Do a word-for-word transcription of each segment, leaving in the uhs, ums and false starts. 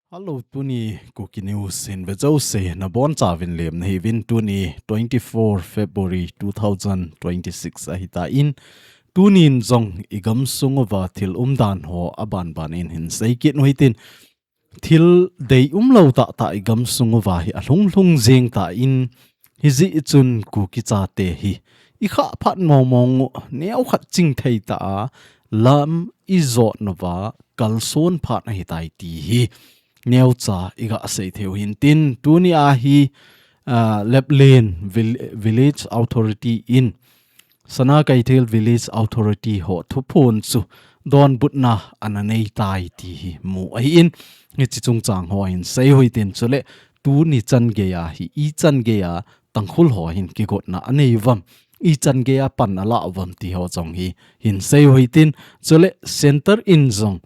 Hello, tuni Kuki News hin ve jouse nabonchauvin lemna hiuvin, tuni twenty-four February two thousand twenty-six ahitan, tunin jong igamsung uva thil umdan ho abanbanin hin seikit u hitin, thil deium lou tahtah igamsung uva hi alhunglhung jeng tan, hijeh chun Kuki chate hi ikhah phat mongmong u, neokhat chingthei tah a lam ijot nauva kalson phat ahitai ti hi neocha iga seithei u hintin, tunia hi, ah, Leplen Vil-, Village Authority in Sana Keithel Village Authority ho thuphon chu donbutna ana neitai ti hi mu ahin, hiche chungchang ho hin seiu hitin, chule tuni changeiya hi ichan geiya Tangkhul ho hin kigotna aneiuvam, ichan geiya pan alah uvam ti ho jong hi hin seiu hitin, chule Centre in jong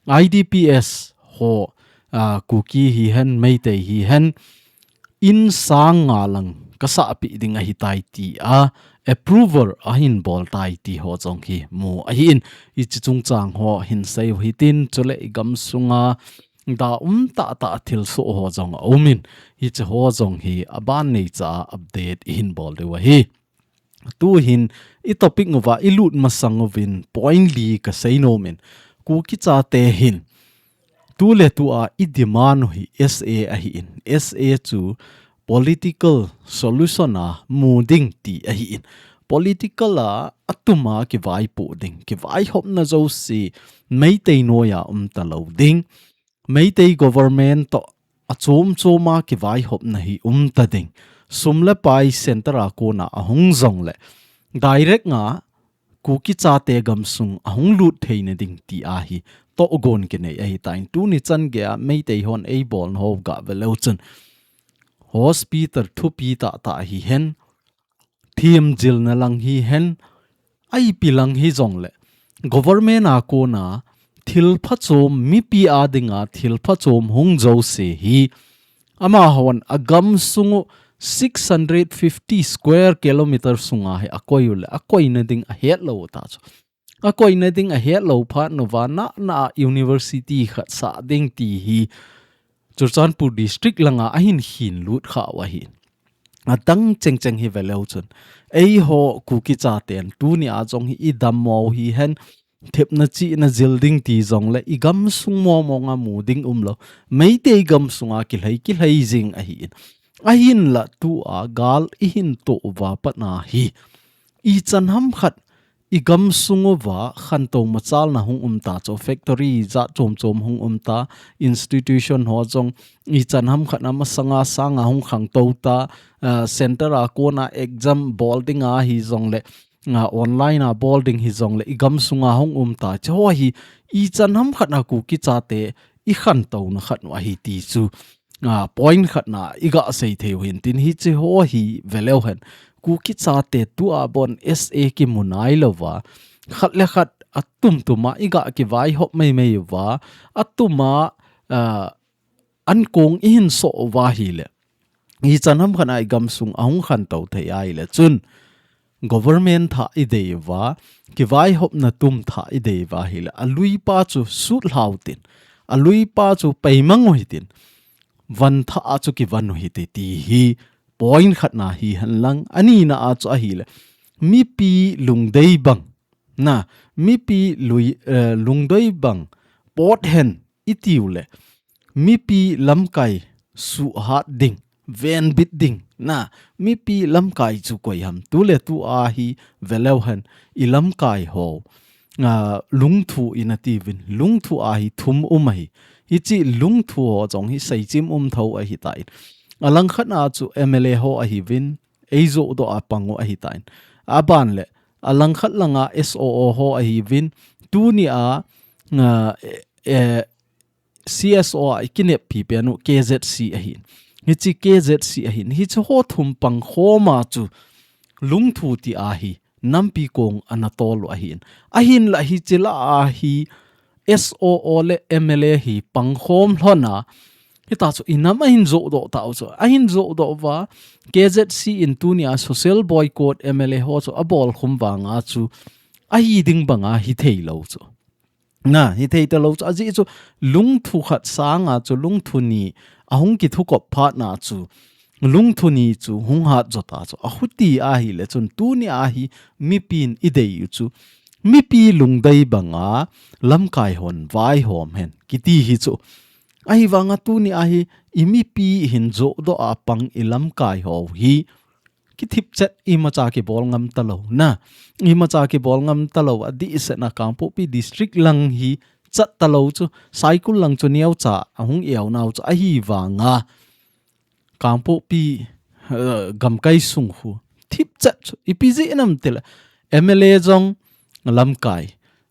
I D Ps ho, ah, Kuki hihen, Meitei hihen, in sang nga lang kasahpeh ding ahitai tia approval ahin boltai ti ho jong hi mu ahin, hiche chungchang ho hin seiu hitin, chule igamsunga daum tahtah thilsoh ho jong aumin, hiche ho jong hi aban neicha a update ihin bol diu ahi. Tuhin itopic uva ilut masang uvin point li kasei nomin, Kuki chate hin tuletua idemand u hi S A ahin, S A chu political solution a mu ding ti ahin, political a atuma kivaipoh ding, kivaihopna jouse Meitei noiya umtalou ding, Meitei government toh achom choma kivaihopna hi umta ding, sum le pai Centre a kona ahung jongle direct nga Kuki chate gamsung ahung lut theina ding tia hi tohgon kinei ahitan, tuni changeiya Meitei hon eibolna ho gave leu chun hospital thupi tahtah hihen, themjilna lang hihen, ipi lang hijongle government a kona thil phachom, mipi a dinga thil phachom hung jouse hi amahon agamsung u six hundred fifty square kilometer sunga hi akoiu le akoina ding ahetlou u ta chu, akoina ding ahetlou phat nauva nana a university khat sah ding ti hi Churachandpur district langa ahin khinlut khau ahin, adang chengcheng hi veleu chun, eiho Kuki chaten tunia jong hi idammo u hihen, thepna chihna jil ding ti jongle igamsung mongmonga mu ding umlou, Meitei gamsunga kilhai kilhai jing ahin, ahinla tua gal ihin toh uva patna hi ichan hamkhat igamsung uva khantou machalna hung umta chu, factory jat chom chom hung umta, institution ho jong ichan hamkhat a masanga sanga hung khangtou ta, ah, Centre a kona exam bol dinga hijongle, ah, online a bol ding hijongle igamsunga hung umta, chuho hi ichan hamkhat a Kuki chate ikhantouna khat u ahi ti chu, ah, point khatna iga seithei u hintin, hiche ho hi veleu hen, Kuki chate tua bon S A kimu nailouva, khat le khat atum tuma iga kivaihop meimei uva, atuma, ah, ankong ihin soh uva hile, ichan hamkhat a igamsung ahung khantou thei ahile chun, government thah idei uva, kivaihopna tum thah idei uva hile, aluipa chu sutlhau tin, aluipa chu peimang u hitin, van thah a chu kivan u hite ti hi point khatna hihen lang, anina a chu ahile, mipi lungdei bang, na, mipi lui, eh, lungdei bang pot hen itiu le, mipi lamkai suhat ding, venbit ding, na, mipi lamkai chu koi ham, tuletua hi veleu hen, ilamkai ho, ah, lungthu ina tiuvin, lungthua hi thum um ahi, hiche lungthu ho jong hi seichim um tho ahitan, alangkhat a chu M L A ho ahiuvin, eijohdoh a pang u ahitan, aban le, alangkhat langa S O O ho ahiuvin, tunia, ah, eh, eh, C S O a ikineppi pen u K Z C ahin, hiche K Z C ahin, hiche ho thum pangkhoma chu lungthu tia hi nampi kong ana tol u ahin, ahinla hiche lah a hi S O O le M L A hi pangkhom lhona, hita chu inam ahin johdoh tau chu, ahin johdoh uva, K Z C in tunia social boycott M L A ho chu abolkhum vanga chu, ahi ding banga hithei lou chu. Na, hithei talou chu. Ajeh chu lungthu khat sanga chu lungthu ni ahung kithukop phatna chu lungthu ni chu hung hat jota chu. Ahuti ahile chun tuni ahi mipin idei u chu. Mipi lungdei banga lamkai hon vaihom hen kiti hi chu. Ahivanga tuni ahi i mipi hin jodoh a pang i lamkai ho hi kithipchet imacha kibol ngam talou na. Imacha kibol ngam talou adih sena Kangpokpi district lang hi chat talou chu. Saikul lang chu neocha ahung iau nau chu ahivanga Kangpokpi, eh, gamkai sung khu thipchet chu. Ipi jeh nam tile M L A jong lamkai.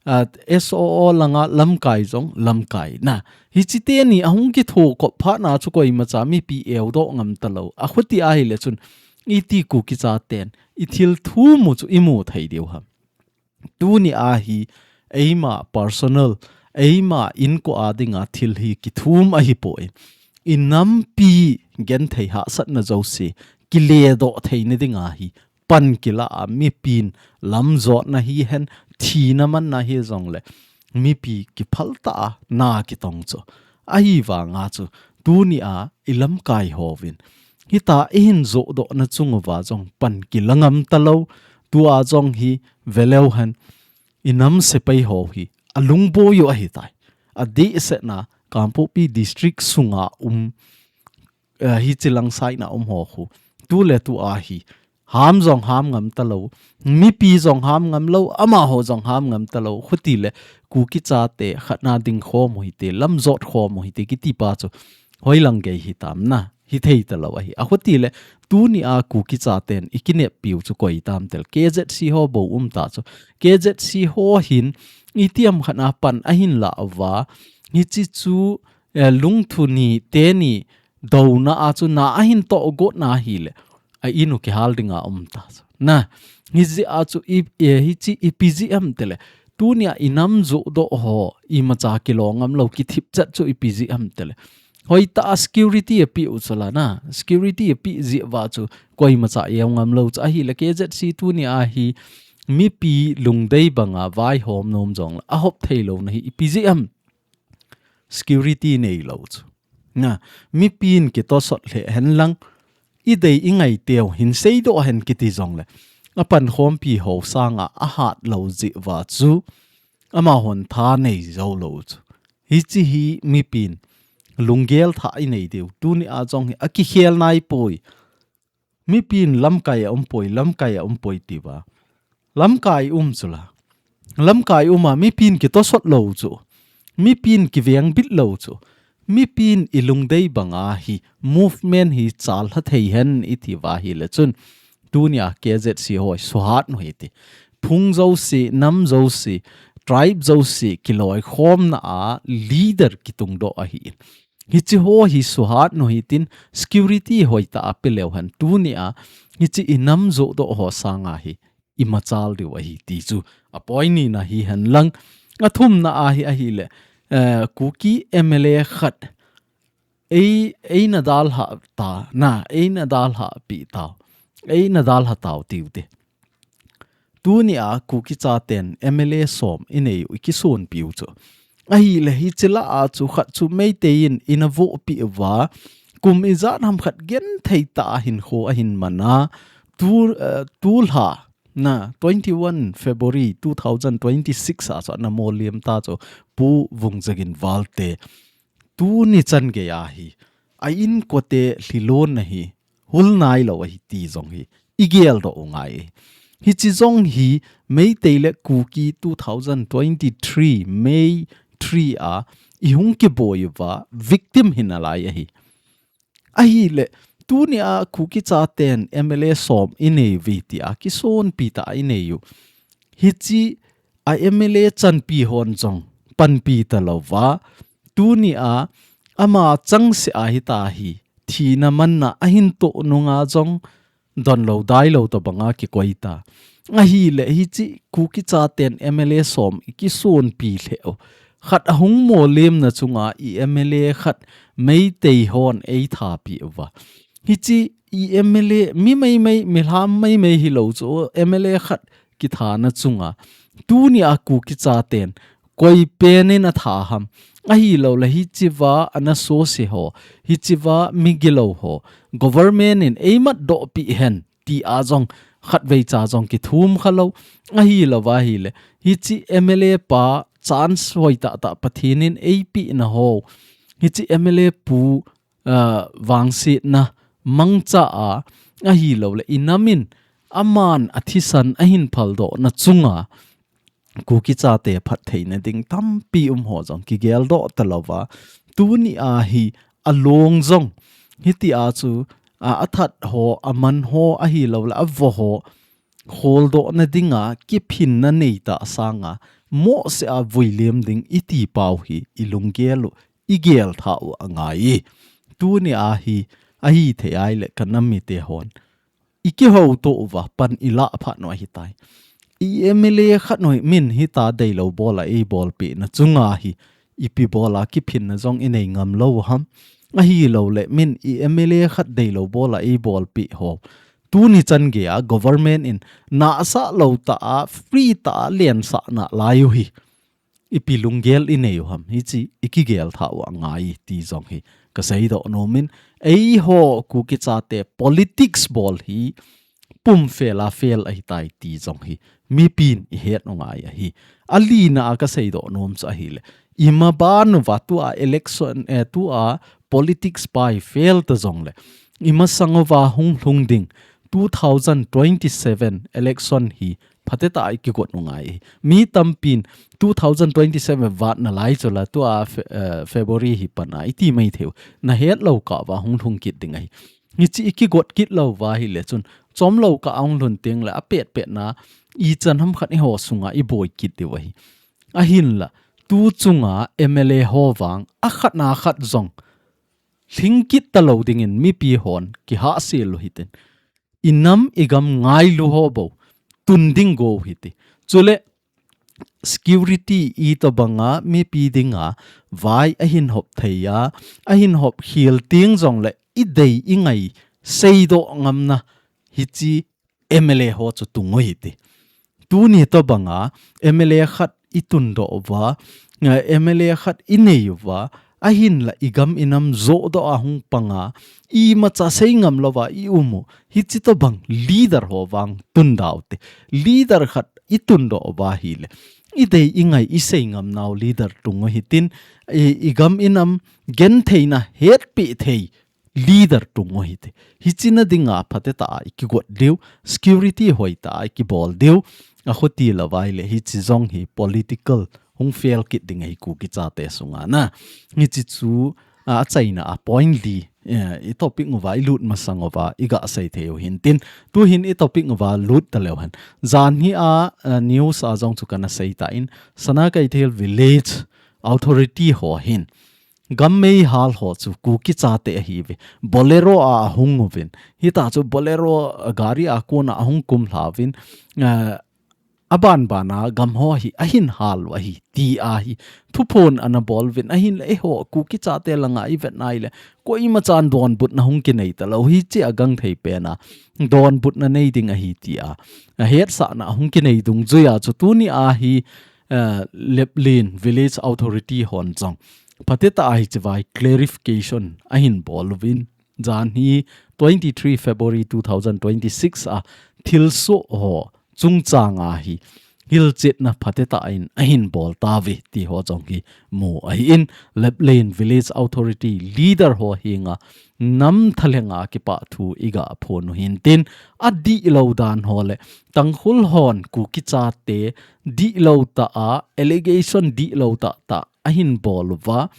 A, S O O langa lamkai jong lamkai na. Hichi teni ahung kithukop phatna chu koimacha mipi eudoh ngam talou. Ahuti ahile chun iti Kuki chaten i thil thum u chu imu thei diu ham. Tuni ahi eima personal, eima inko a dinga thil hi kithum ahipoi. I nampi genthei hahsatna jouse kiledoh theina dinga hi pan kila a mipin lamjotna hihen thina manna hijongle mipi kiphaltah a na kitong chu. Ahivanga chu tuni a i lamkai hovin hita ihin jodohna chung uva jong pan kila ngam talou. Tua jong hi veleu hen i nam sepai ho hi alungboi u ahitai. Adih sena Kangpokpi district sunga um, eh, hichi lang saina um ho khu tu le tu ahi ham jong ham ngam talou, mipi jong ham ngam lou, amaho jong ham ngam talou. Khutile Kuki chate khatna ding khom u hite, lamjot khom u hite kiti pa chu hoilang gei hitam na, hithei talou ahi. Akhutile tuni a Kuki chaten i kineppiu chu koitam tile K Z C ho bou umta chu. K Z C ho hin itiam khatna pan ahin la uva, hichi chu, eh, lungthu ni teni douna a chu na ahin tohgotna hile a in u kihal dinga umta chu. Na, hijeh a chu i, eh, hichi ipi jeh ham tile. Tuni a i nam jodoh ho imacha kilo ngam lou kithipchet chu ipi jeh ham tile. Hoitah a security apeh u chu la na. Security apeh jeh uva chu koimacha eu ngam lou chu ahile K Z C tuni ahi mipi lungdei banga vaihom nom jongle ahop theilouna hi ipi jeh ham. Security neilou chu. Na, mipin kitosot lheh hen lang, idei ingaiteu hin seidoh hen kiti jongle, apankhompi ho sanga ahat lou jeh uva chu, amahon tha nei jou lou chu. Hichi hi mipin lunggel thah inei diu, tuni a jong hi akikhel naipoi. Mipin lamkai a umpoi, lamkai a umpoi tiva. Lamkai um chu la. Lamkai um a mipin kitosot lou chu. Mipin kivengbit lou chu. Mipin i lungdei banga hi movement hi chalha thei hen iti uva hile chun. Tuni a K Z C ho suhat nu hiti. Phung jouse, nam jouse, tribe jouse kiloikhomna a leader kitungdoh ahi. Hichi ho hi suhat nu hitin security hoitah a peleu hen tuni a hichi i nam jodoh ho sanga hi imachal diu ahi ti chu apoi nina hihen lang. Athumna ahi ahile, eh, Kuki M L A khat ei, eina dalha ta, na, eina dalha pi tau, eina dalha tau tiu te. Tuni a Kuki chaten M L A som inei u i kisonpiu chu. Ahile hichi la a chu khat chu Meitei in ina vohpi uva, kum ijat ham khat genthei tah a hinkho ahin mana, tu, eh, tulha, na, twenty-one February two thousand twenty-six a chu ana moliam ta chu Pu Vungzagin Valte. Tuni chan gei ahi. A inkote lhilonna hi hul nailou ahi ti jong hi igeldoh u ngai. Hichi jong hi Meitei le Kuki two thousand twenty-three May three a ihung kiboi uva victim hi nalai ahi. Ahile, tuni a Kuki chaten M L A som inei uve ti a kisonpi tah a inei u. Hichi a M L A chanpi hon jong panpi talouva. Tuni a ama changse a hita hi thina manna ahin toh nunga jong donlou dailou tobanga kikoi ta. Ahile hichi Kuki chaten M L A som i kisonpi lheh u. Khat ahung molemna chunga i M L A khat Meitei hon eithapi uva. Hichi i M L A mi meimei, mi lham meimei hilou chu M L A khat kithana chunga Tuni a Kuki chaten koi penin atha ham, ahilou le hichiva ana sose ho, hichiva migilou ho, government in eimat dohpi hen ti a jong khatvei cha jong kithum khalou, ahilou va hile hichi M L A pa chance hoi tah tah Pathen in eipina ho, hichi M L A pu uh, vangsetna mangcha a, ahilou le inam in aman athisan ahin phaldoh na chunga Kuki chate phattheina ding tampi um ho jong kigeldoh talouva. Tuni a hi along jong hiti a chu a, athat ho, aman ho, ahilou le avo ho kholdohna dinga kiphinna neita sanga mohseh a vuilem ding iti pau hi ilunggel u, igel tha u angai. Tuni a hi ahithei a ile kanam mite hon ikihouto uva pan ilah phat u ahitai. I M L A khat noi min hita deilou bola eibolpina chunga hi ipi bola kiphinna jong inei ngamlou ham. Ahilou le min i M L A khat deilou bola eibolpi ho. Tuni chan geiya government in nahsah lou tah a, free tah a lensah nalai u hi ipi lunggel inei u ham, hichi ikigel tha u angai ti jong hi kaseidoh nom in, eiho Kuki chate politics bol hi pumfel a fail ahitai ti jong hi mipin ihet u ngai ahi. Alina a kaseidoh nom chu ahile, imaban uva tua election, eh, tua politics pa hi fail ta jongle, imasang uva hung lhung ding two thousand twenty-seven election hi phatechatah a ikigot u ngai. Mi tampin two thousand twenty-seven vat nalai chu la tua Fe-, eh, February hi pan a iti mai thei u. Nahet lou kah uva hung lhung kit ding ahi. Hichi ikigot kit lou uva hile chun chomlou kah a hung lhun teng le apetpetna ichan ham khat eiho sunga iboi kit diu ahi. Ahinla, tu chunga M L A ho vang akhat na khat jong lhing kit talou dingin mipi hon kihahsel u hitin. Inam igam ngailu ho bou tun ding go hiti. Chule security itobanga mipi dinga vai ahin hop thei a, ahin hop khel teng jongle idei ingai seidoh ngamna hichi M L A ho chu tung u hiti. Tuni tobanga M L A khat itundoh uva, eh, M L A khat inei uva, ahinla igam inam johdoh a hung panga, imacha sei ngamlouva ium u, hichi tobang leader ho vang tun dau te. Leader khat itundoh uva hile, idei ingai isei ngamnau leader tung u hitin, i, igam inam gentheina hetpi thei leader tung u hiti. Hichina dinga phatechatah a ikigot diu, security hoitah a ikibol diu, akhuti louva ile hichi jong hi political hung fail kit ding ahi Kuki chate sunga na. Hichi chu, a, achaina a point li, eh, i topic uva, ilut masang uva, iga sei thei u hintin. Tuhin i topic uva lut taleu hen. Jan hi a, eh, news a jong chu kana sei tan, Sana Keithel Village Authority ho hin gam meihal ho chu Kuki chate ahiuve. Bolero a ahung uvin. Hita chu Bolero, eh, gari a kona ahung kumlha uvin. Eh, abanbana gam ho hi ahin hal u ahi ti ahi. Thuphon ana bol uvin ahinla eiho Kuki chate langa ivet na ile koimachan donbutna hung kinei talou hichi agangthei pena donbutna nei ding ahi tia ahetsahna hung kinei dungjuia chu tuni a hi, eh, Leplen Village Authority hon jong phatechatah a hichi vai clarification ahin bol uvin. Jan hi twenty-three February two thousand twenty-six a thilsoh ho chungchang a hi hilchetna phatechatah in ahin bol tauve ti ho jong hi mu ahin, Leplen Village Authority leader ho henga nam thalhenga kipathu iga phong u hintin, adihlou dan ho le Tangkhul hon Kuki chate dihlou tah a allegation dihlou tahtah ahin bol uva,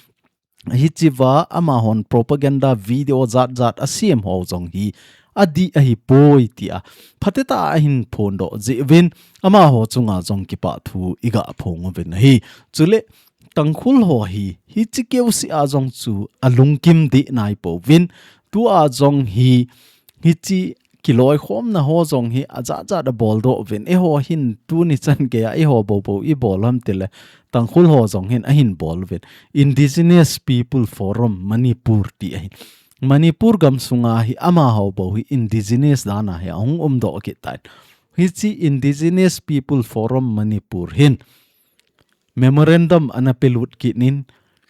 hichiva amahon propaganda video jatjat asem ho jong hi adih ahipoi tia phatechatah a ahin phondoh jeh uvin amaho chunga jong kipathu iga phong uvin ahi. Chule Tangkhul ho hi hichi keuseh a jong chu alungkim deh naipouvin, tua jong hi hichi kiloikhomna ho jong hi ajatjat abol doh uvin. Eiho hin tuni chan geiya eiho boubou ibol ham tile Tangkhul ho jong hin ahin bol uvin. Indigenous People Forum Manipur ti ahi. Manipur gam sunga hi amaho bou hi indigenous dan a hi ahung umdoh kit tan. Hiche Indigenous People Forum Manipur hin memorandum ana pelut kit in,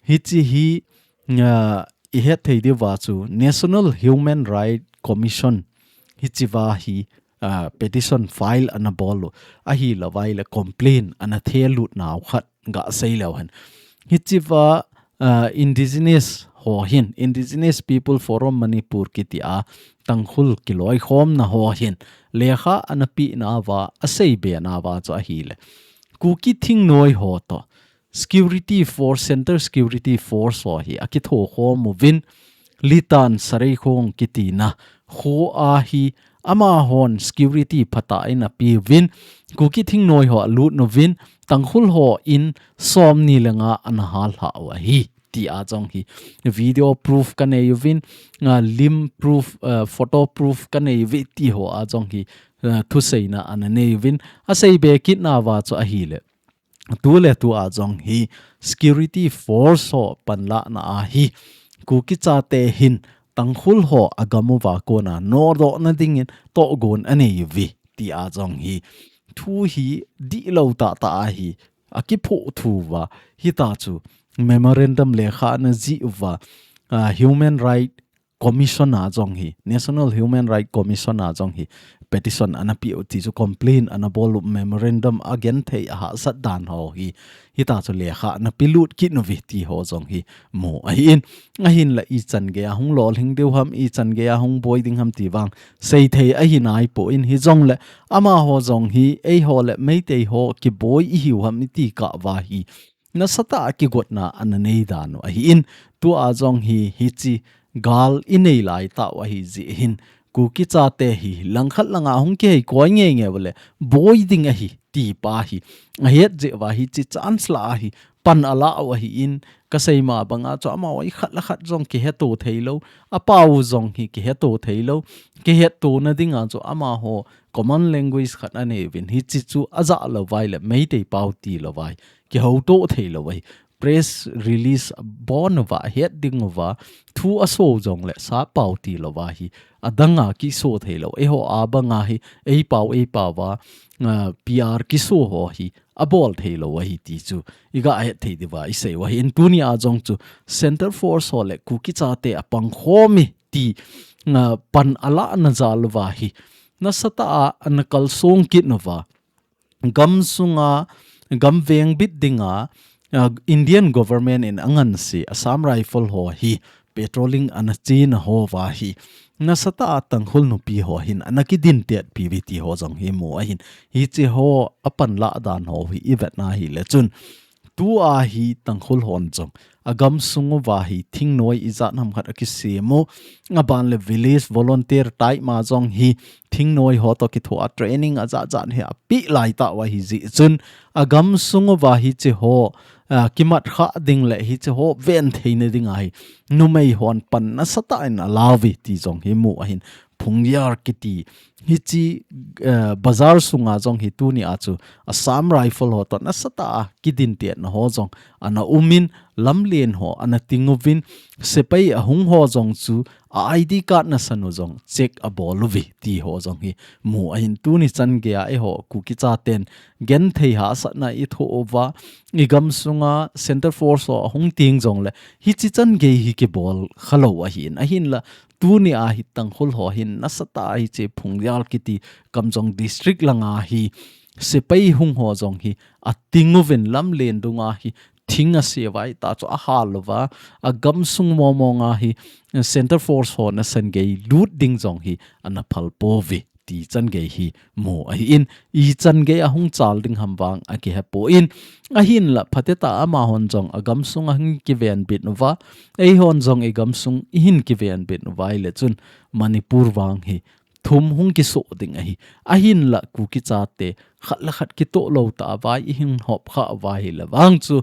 hiche hi, ah, ihet thei diuva chu National Human Rights Commission hichea hi, ah, petition file ana bol u, ahilouva ahile complaint ana thelut nau khat gasei leu hen. Hichea, ah, Indigenous ho hin, Indigenous People Forum Manipur kitia Tangkhul kiloikhomna ho hin lekha ana penauva, aseibe nauva chu ahile, Kuki thingnoi ho toh Security Force, Central Security Force ho hi akithokhom uvin, Litan Sareikhong kitina khoa hi amahon security phatah in apeuvin, Kuki thingnoi ho alut uvin, Tangkhul hon somni le nga ana hallhah u ahi, tia jong hi video proof kanei uvin, ah, lim proof, ah, photo proof kanei uve ti hoa jong hi, ah, thuseina ana nei uvin, aseibe kit nauva chu ahile, tuletua jong hi security force ho panlahna a hi Kuki chate hin Tangkhul ho agam uva kona nodohna dingin tohgon anei uve, tia jong hi thu hi dihlou tahtah a hi akiphuh thu uva, hitia chu memorandum lekha ana jih uva, ah, Human Rights Commission a jong hi, National Human Rights Commission a jong hi petition ana peh u ti chu, complaint ana bol u, memorandum agenthei ahahsat dan ho hi, hitia chu lekha ana pelut kit uve ti ho jong hi mu ahin. Ahinla ichan gei a hung lolhing diu ham, ichan gei a hung boi ding ham ti vang seithei ahi naipon, hijongle amaho jong hi eiho le Meitei ho kiboi ihiu ham iti kah uva hi nasatah a kigotna ana nei dan u ahin, tua jong hi hiche gal inei laitah u ahi jeh hin, Kuki chate hi langkhat langa hung kihei koi ngeingei uleh boi ding ahi ti pa hi ahet jeh uva hiche chance lah a hi pan alah u ahin, kasei ma banga chu amaho hi khat le khat jong kiheto theilou, apao jong hi kiheto theilou, kihetona dinga chu amaho common language khat anei uvin, hiche chu ajah lou uva ahile Meitei pao tilou uva hi kihouto theilou uva hi, press release abon uva, het ding uva, thu aso jongle sappao tilou uva hi adanga kiso theilou. Eiho a banga hi eipao eipao va, ah, P R kiso ho hi abol theilou ahi ti chu iga het thei diuva isei u ahin, tunia jong chu Central Force ho le Kuki chate apangkhom e ti, ah, pan alahna jal uva hi nasatah a ana kalsong kit nauva, gamsunga, gam vengbit dinga, ah, Indian government in angansea Assam Rifle ho hi patrolling ana chena hoa hi nasatah a Tangkhul nupi ho hin ana kidintetpi uve ti ho jong hi mu ahin, hiche ho apanlah dan ho hi ivetna hile chun, tua hi Tangkhul hon jong agamsung uva hi thingnoi ijat ham khat akisem u, aban le village volunteer type ma jong hi thingnoi ho toh kithoa training ajat jat hi apeh laitah u ahi jeh chun, agamsung uva hiche ho, ah, kimat khah ding le hiche ho ven theina dinga hi numei hon pan nasatah in alau uve ti jong hi mu ahin, Phungyar kiti hiche, eh, bazar sunga jong hi tunia chu Assam Rifle ho toh nasatah a kidintetna ho jong ana umin, lamlen ho ana ting uvin, sepai ahung ho jong chu a I D card nasan u jong check abol uve ti ho jong hi mu ahin, tuni chan geia eiho Kuki chaten genthei hahsatna ithoh uva, igamsunga Central Force ho ahung teng jongle hiche chan gei hi kibol khalou ahin, ahinla tunia hi Tangkhul ho hin nasatah a hiche Phungyar kiti Kamjong District langa hi sepai hung ho jong hi ating uvin, lamlen dunga hi thing aseuva, hitia chu ahal uva, agamsung mong monga hi Central Force ho nasan gei lut ding jong hi ana phal pouve ti chan gei hi mu ahin, ichan gei ahung chal ding ham vang akihepon, ahinla phatecha amahon jong agamsung ahin kivenbit uva, eihon jong igamsung ihin kivenbit uva ahile chun Manipur vang hi thum hung kisoh ding ahi. Ahinla Kuki chate khat le khat kitoh lou tah a vai ihin hop khah uva ahile vang chu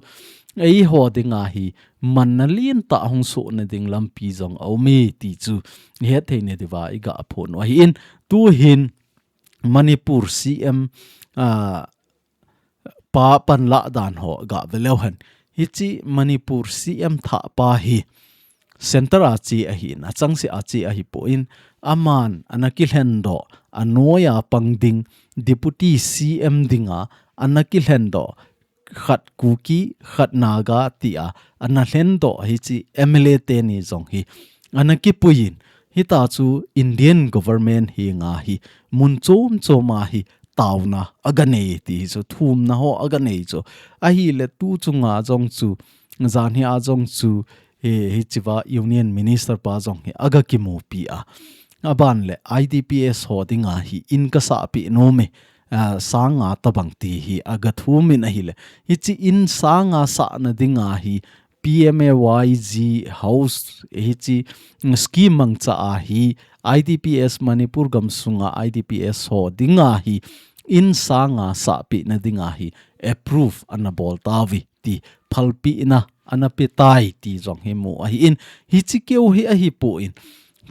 eiho dinga hi manna lentah hung sohna ding lampi jong aume ti chu ihet theina diuva iga phon u ahin, tuhin Manipur C M, ah, pa panlah dan ho ga ve leu hen. Hiche Manipur C M thah pa hi center a che ahin, achangse a che ahipon, aman ana kilhendoh, anoiya pang ding, Deputy C M dinga ana kilhendoh, khat Kuki, khat Naga tia ana lhendoh hiche M L A teni jong hi ana kipuiyin, hitachu Indian government henga hi mun chom choma hi taona aganei ti hi chu, thumna ho aganei chu. Ahile tu chunga jong chu, janhi a jong chu, hi, hichea Union Minister pa jong hi aga kimupi a. Aban le I D P S ho dinga hi in kasahpeh nom e, ah, sang nga tabang ti hi aga thumin ahile. Hiche in sang nga sahna dinga hi P M A Y G house hiche scheme mangcha a hi I D P S Manipur gamsunga I D P S ho dinga hi in sang nga sahpehna dinga hi approve ana bol tauve ti phalpina ana petai ti jong hi mu ahin, hiche keu hi ahipon,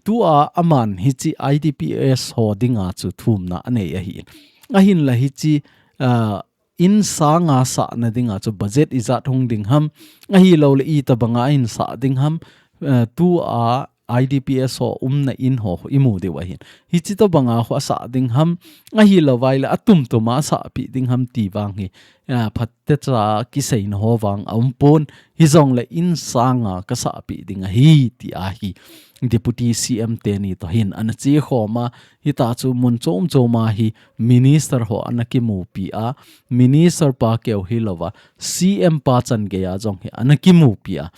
tua aman hiche I D P S ho dinga chu thumna anei ahin. Ahinla hiche, ah, in sang nga sahna dinga chu budget ijat hung ding ham, ahilouleh itobanga ahin sah ding ham, ah, tua I D P S ho umna in ho imu diu ahin. Hiche tobanga ho asah ding ham, ahilouvaile atumtuma asahpeh ding ham ti vang hi, ah, phatecha kiseina ho vang aumpon, hijongle in sang nga kasahpeh ding ahi tia hi Deputy C M teni toh hin ana chekhom a, hitachu mun chom choma hi Minister ho ana kimupi a, Minister pa keu hilouva, C M pa changeiya jong hi ana kimupi a.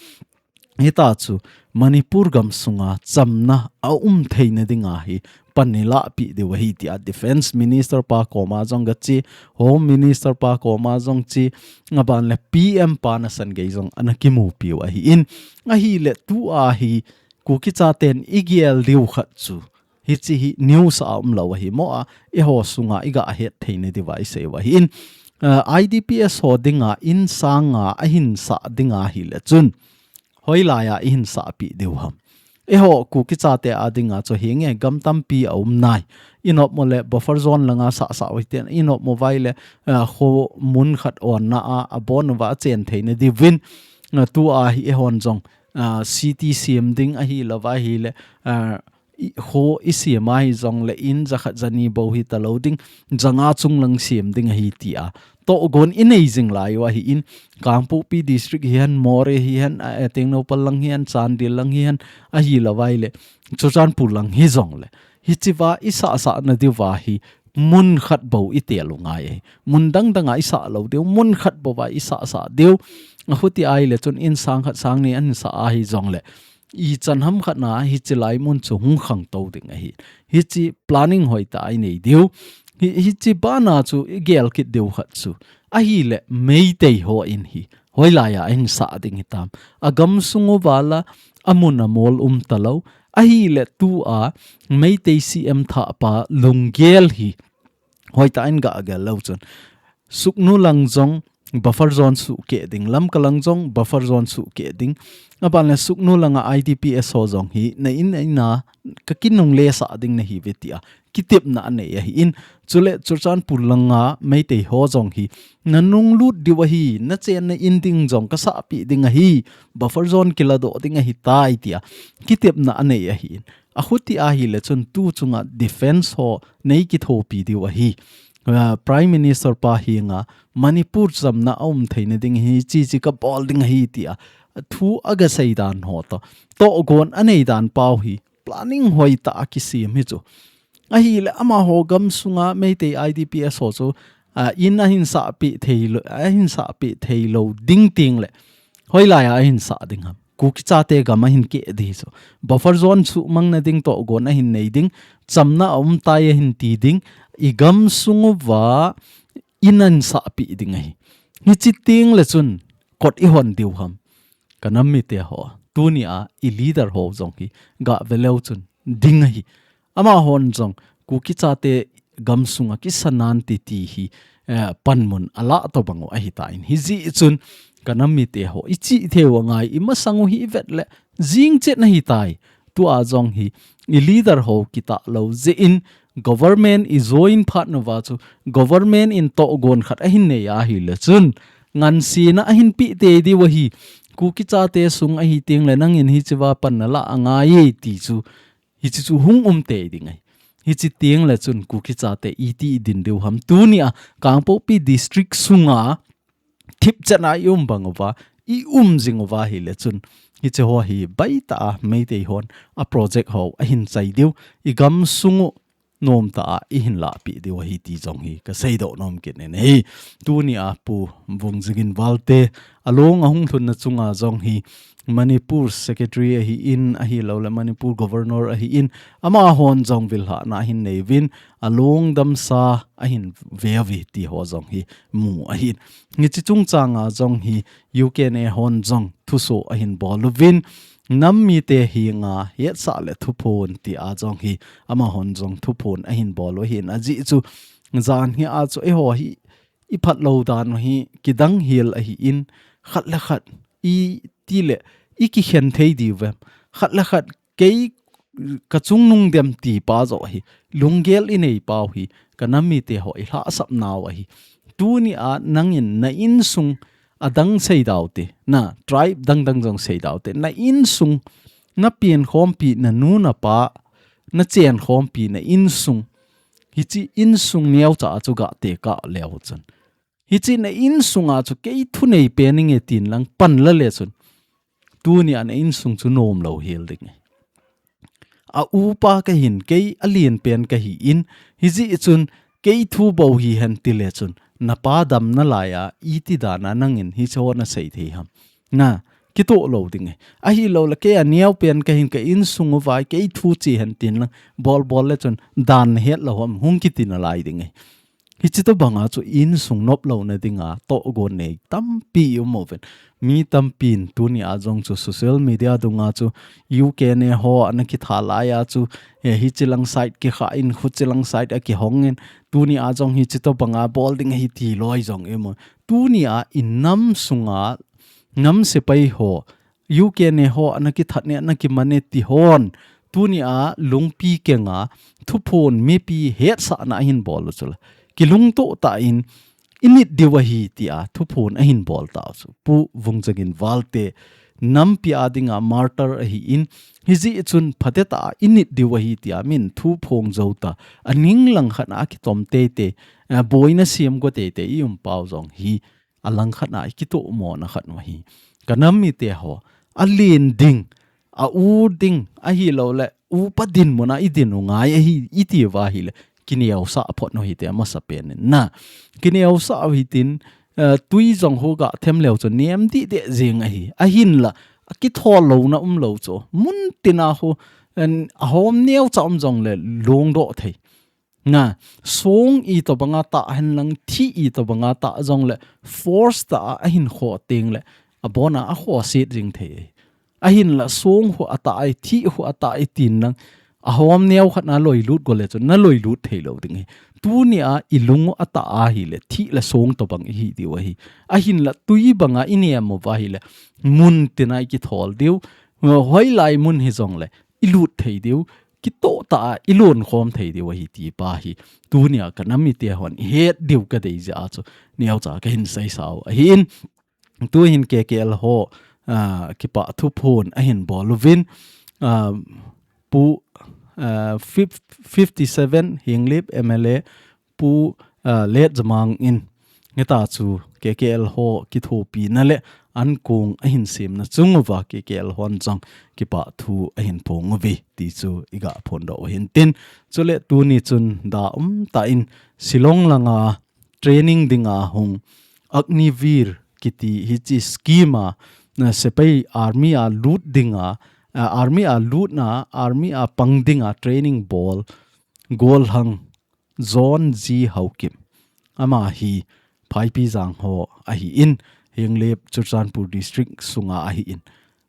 Hitachu Manipur gamsunga chamna aum theina dinga hi pan ilahpeh diu ahi tia Defence Minister pa koma jong gache, Home Minister pa koma jong che, aban le P M pa na changei jong ana kimupiu ahin, ahile tua hi Kuki chaten igel diu khat chu, hiche hi news a umlou ahi mo a, eiho sunga iga het theina diuva iseiu ahin, ah, I D P S ho dinga in sang nga ahin sah dinga hile chun, hoilaiya ihin sahpeh diu ham? Eiho Kuki chate a dinga chu hinge gam tampi aum nai. Inopmo le buffer zone langa sahsah u hiten, inopmo uvaile, ah, kho mun khat onna a, abon uva achen theina diuvin, ah, tua hi eihon jong, ah, city sem ding ahilouva ahile, ah, i, kho isem ahi jongle in jakhat jani bou hitalou ding, janga chunglang sem ding ahi tia tohgon inei jing laiu ahin, Kangpokpi District hihen, Moreh hihen, ah, eh, Tengnoupal lang hihen, Chandel lang hihen, ahilouvaile Churachandpur lang hijongle, hichea isahsahna diuva hi mun khat bou itel u ngai ahi. Mun dang danga isah lou diu, mun khat bouva isahsah diu. Ahuti ahile chun in sang khat sang ni ahin sah ahi jongle, ichan ham khat na hiche lai mun chu hung khangtou ding ahi. Hiche planning hoitah a inei diu. Hi, hiche bana chu igel kit diu khat chu, ahile Meitei hon hi hoilaiya ahin sah ding hitam? Agamsung uva la amun amol umtalou. Ahile tua Meitei C M thahpa lunggel hi hoitah in gagel lou chun, Sugnu lang jong buffer zone suhkeh ding, Lamka lang jong buffer zone suhkeh ding. Aban le Sugnu langa I D P S ho jong hi na in, na ina kakinungle sah ding nahiuve tia kitepna anei ahin, chule Churachandpur langa Meitei ho jong hi nanunglut diu ahi, nachenna in ding jong kasahpeh ding ahi, buffer zone kiladoh ding ahitai tia kitepna anei ahin. Ahuti ahile chun tu chunga defence ho nei kithopi diu ahi. Ah, Prime Minister pa henga Manipur chamna aum theina ding hi, hiche hiche kabol ding ahi tia thu agasei dan ho toh, tohgon anei dan pau hi planning hoitah a kisem hi chu. Ahile amaho gamsunga Meitei I D P S ho chu, ah, in ahin sahpeh theilou, ahin sahpeh theilou ding tengle, hoilaiya ahin sah ding ham? Kuki chate gam ahin keh ding chu. Buffer zone suhmangna ding tohgon ahin nei ding, chamna aumtai ahin ti ding, igamsung uva in ahin sahpeh ding ahi. Hiche tengle chun kot ihon diu ham? Kanam mite ho, tunia i leader ho jong hi gaveleu chun ding ahi. Amahon jong Kuki chate gamsunga kisa nante ti hi, eh, panmun alah tobang u ahitan. Hijeh chun kanam mite ho, ichihtheiu angai, imasang u hi ivet le jingchet nahitai. Tua jong hi i leader ho kitah lou jeh in government ijoin phat nauva chu government in tohgon khat ahin nei ahile chun ngansena ahin peh tei diu ahi. Kuki chate sung ahi teng le nangin hiche va panna la angai e ti chu, hiche chu hung um tei ding ahi. Hiche teng le chun Kuki chate iti i din diu ham. Tuni a Kangpokpi district sunga thip chana i um bang uva, i um jing uva hi le chun, hiche ho hi baita a Meitei hon a project ho ahin chai diu, i gam sung u nom ta a i hin lahpeh diu ahi ti jong hi ka seidoh nom kit in ahi. Tuni a Pu Vungzagin Valte, a long a hung lhunna chunga jong hi Manipur Secretary ahi in, ahi lo le Manipur Governor ahi in, ama hon jong vil hahna ahin nei uvin, a long damsa ahin ve uve ti ho jong hi mu ahi in. Hiche chungchang a jong hi U K N A hon jong thuso ahin bol uvin, nam mite hi nga hetsah le thuphon ti a jong hi ama hon jong thuphon ahin bol u ahi in, ajeh chu jan hi a chu eiho hi i phat lo dan u hi kidang hel ahi in, khat le khat i ti le i kikhen thei diu vem, khat le khat kei ka chungnung dem ti pa joh hi lunggel i nei pau hi ka nam mite ho i lhahsap nau ahi. Tuni a nangin na insung adang sei dau te, na tribe dangdang jong sei dau te, na insung na pian khompi, na nu na pa, na chen khompi, na insung, hiche insung neocha a chu ga tekah leu chun, hiche na insung a chu kei thunei pen inge tin lang pan la le chun, tuni a na insung chu nom lo hel ding ahi. A upa ka hin, kei a lien pen ka hi in, hijeh chun kei thu bou hi hen ti le chun, na pa damna lai a iti dan a nangin hiche ho na sei thei ham. Na, kitoh lo ding ahi. Ahi lo le kei a neo pen ka hin, ka insung uva kei thu che hen tin lang bol bol le chun dan na het lo ham hung kiti nalai ding ahi. Hiche tobang a chu insung nop louna ding a tohgon nei tampi i um uvin. Mi tampin tuni a jong chu social media dung a chu U K N A ho ana kitha lai a chu, eh, hiche lang side kikha in, khuche lang side a kihong in, tuni a jong hiche tobang a bol ding ahi ti loi jong i um u. Tuni a i nam sunga nam sepai ho, U K N A ho ana kithat ne, ana kiman ne ti hon, tuni a lungpi kenga thuphon mipi hetsahna ahin bol u chu la, kilungto tah in i nit diu ahi ti a thuphon ahin bol tau chu Pu Vungzagin Valte nampi a dinga martyr ahi in, hijeh chun phatecha a i nit diu ahi ti a min thuphon jou ta, a ning lang khat a kitom teitei, a boina siam go teitei i um pau jong hi a lang khat a i kitoh mona khat u ahi. Ka nam mite ho, a lien ding, a u ding, ahi lo le upa dinmun a i din u ngai ahi, i ti uva hi le, kineosah phot u hite amasa pen in. Na, kineosah u hitin, eh, tui jong hu ga them leu chu nem dihdeh jing ahi. Ahin la, a kithol louna um lo chu. Mun tin a hu, en, a hom neocha um jong le lungdoh thei. Na, song itobang a tah hen lang, thi itobang a tah jong le, force tah a ahin khoh teng le, a bon a a khoh set jing thei. Ahin la song hu a tah ai, thi hu a tah ai tin lang, a hom neo khat na loi lut go le chun, na loi lut thei lo ding ahi. Tuni a i lung u a tah a hi le, thi le song tobang i hi diu ahi. Ahin la tui bang a i nem uva hi le, mun tin a i kithol diu, hoilai mun hi jong le, i lut thei diu, kitoh tah a i lon khom thei diu ahi ti pa hi. Tuni a ka nam mite hon i het diu ka dei jeh a chu neocha ka hin seisa u ahi in. Tu hin K K L ho, ah, kipah thuphon ahin bol uvin, ah, Pu, ah, fif-, fifty seven Henglep M L A Pu, ah, Letjamang in, heta chu K K L ho kithopina le ankong ahin semna chung uva K K L hon jong kipah thu ahin phong uve ti chu i ga phondoh u hin tin. Chule tuni chun da um tah in Shillong langa training dinga hung Agniveer kiti hiche scheme a, na sepai army a lut dinga, ah, army a lutna, army a pang dinga training bol, golhang John G Haokip. Ama hi Phaipijang ho ahi in, Henglep Churachandpur District sunga ahi in.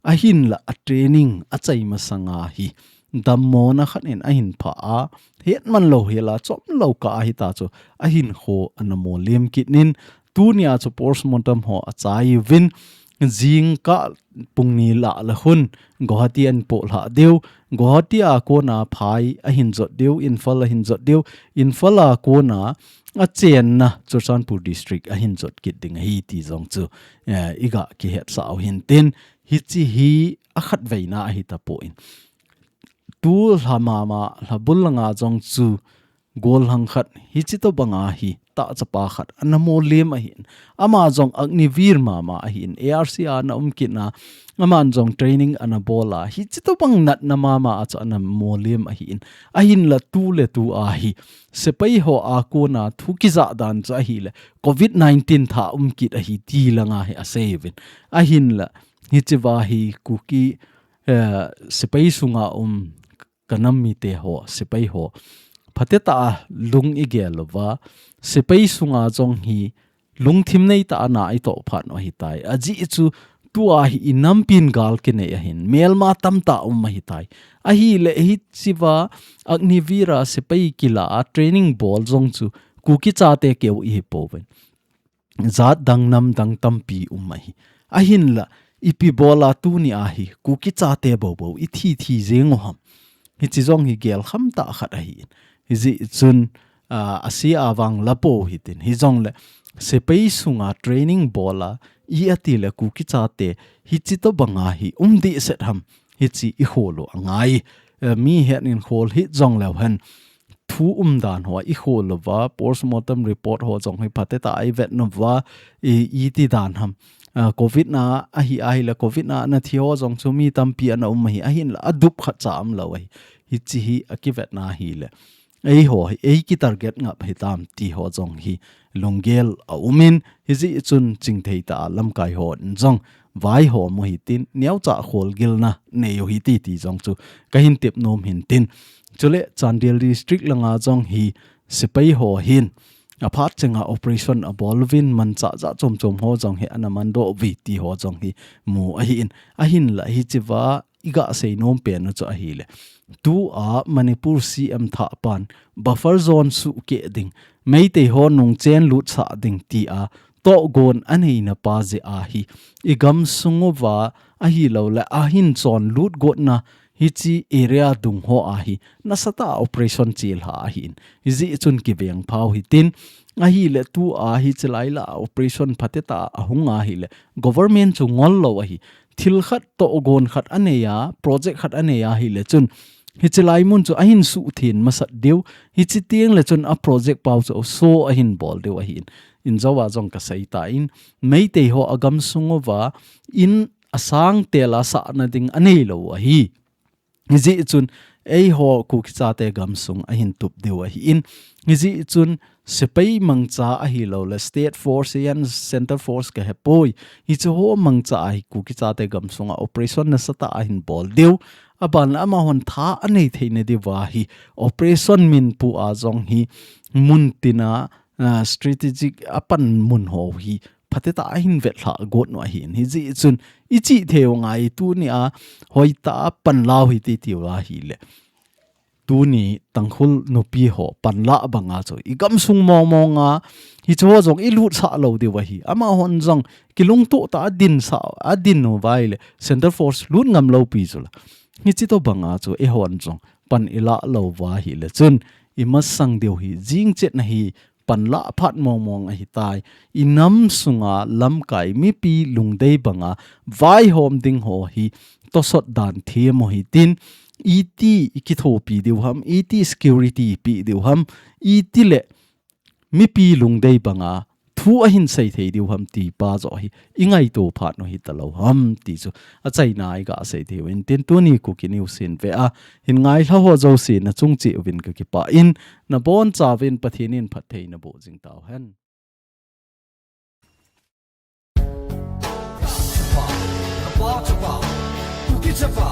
Ahin la a training a chai masanga hi dammona khat in ahin pha a, hetman lou hel a, chom lou kah a hita chu ahin kho ana mo lem kit in, tuni a chu postmortem ho a chai uvin, jingkah pung ni lah le khun Guwahati ahin poh lhah diu. Guwahati a kona phai ahin jot diu, Imphal ahin jot diu. Imphal a kona achenna Churachandpur District ahin jot kit ding ahi ti jong chu, eh, iga kihetsah u hintin, hiche hi akhatveina ahi tapon. Tu lha mama, lha bul langa jong chu gollhang khat, hiche tobanga hi tahchapa khat ana molem ahin. Ama jong Agniveer mama ahin. A R C a ana um kit na, aman jong training ana bol a, hiche tobang natna mama a chu ana molem ahin. Ahinla tu le tu a hi sepai ho a kona thu kijah dan chu ahile covid nineteen tha um kit ahi ti langa hi asei uvin. Ahinla hichea hi Kuki, eh, sepai sunga um ka nam mite ho, sepai ho, phatecha a lung igel uva, sepai sunga jong hi lungthim neitah a na itoh phat u ahitai. Ajeh chu tua hi inampin gal kinei ahin, melma tamtah um ahitai. Ahile hichea Agniveer a sepai kila a training bol jong chu Kuki chate keu ihi pouvin. Jat dang nam dang tampi um ahi. Ahinla, ipi bola tuni a hi Kuki chate bobo ithi thi jeng u ham? Hiche jong hi gelkham tah khat ahin. Hijeh chun, ah, asia vang la pou hitin. Hijongle sepai sunga training bola i ati le Kuki chate hiche tobanga hi um dehset ham? Hiche ikhol u angai. Eh, mi het in khol hih jongleu hen thu umdan ho ikhol uva, postmortem report ho jong hi phatecha a ivet nauva, i, iti dan ham. Ah, covid na ahi, ahile covid na ana thi ho jong chu mi tampi ana um ahi, ahinla adup khatcha umlou ahi. Hiche hi akivetna ahile eiho hi, ei kitarget ngap hitam ti ho jong hi lunggel aumin, hijeh chun chingthei tah a lamkai hon jong vaihom u hitin, neocha kholgilna nei u hite ti jong chu kahin tep nom hintin. Chule Chandel District langa jong hi sepai ho hin aphat chenga operation abol uvin, manchah jat chom chom ho jong hi ana mandoh uve ti ho jong hi mu ahin. Ahinla hichea iga sei nom pen u chu ahile, tua Manipur C M thahpan buffer zone suhkeh ding, Meitei ho nungchen lutsah ding tia tohgon aneina pa jeh a hi igamsung uva ahilouleh ahin chonlut gotna hiche area dung ho a hi nasatah a operation chelha ahin. Hijeh chun kivengphau hitin, ahile tua hiche laila operation phatecha a ahung ahile government chu ngol lou ahi. Thil khat tohgon khat anei a, project khat anei ahile chun hiche lai mun chu ahin suhtheng masat diu. Hiche tengle chun a project pau chu so ahin bol diu ahin. Injouva jong kasei tan, Meitei ho agamsung uva in asang tela sahna ding aneilou ahi. Hijeh chun eiho Kuki chate gamsung ahin tup diu ahin. Hijeh chun sepai mangcha ahilouleh State Force ahin, Centre Force kahepoi, hiche ho mangcha a hi Kuki chate gamsunga operation nasatah a ahin bol diu. Aban amahon tha anei theina diuva hi operation minpu a jong hi mun tina, ah, strategic apan mun ho hi phatecha a ahin vetlhah got u ahin. Hijeh chun ichihthei u ngai, tunia hoitah a panla u hite tiu ahile, tuni Tangkhul nupi ho panlah banga chu igamsung mong monga hiche ho jong ilutsah lou diu ahi. Amahon jong kilungtoh tah a dinsah, adin uva ahile Centre Force lut ngam lou pi chula. Hiche tobanga chu eihon jong pan ilah lou uva ahile chun imasang diu hi jingchetna hi panlah phat mong mong ahitai. Inam sunga lamkai mipi lungdei banga vaihom ding ho hi tosot dan them u hitin, iti ikithopi diu ham, iti security ipi diu ham, itile mipi lungdei banga thu ahin seithei diu ham ti pa joh hi ingaito phat u hitalou ham ti chu achaina iga seithei u hintin, tuni Kuki News hin ve a hin ngailha ho jouse nachung cheh uvin kakipah in, nabonchauvin Pathen in phatthei naboh jing tauhen. Chapa, Kuki chapa,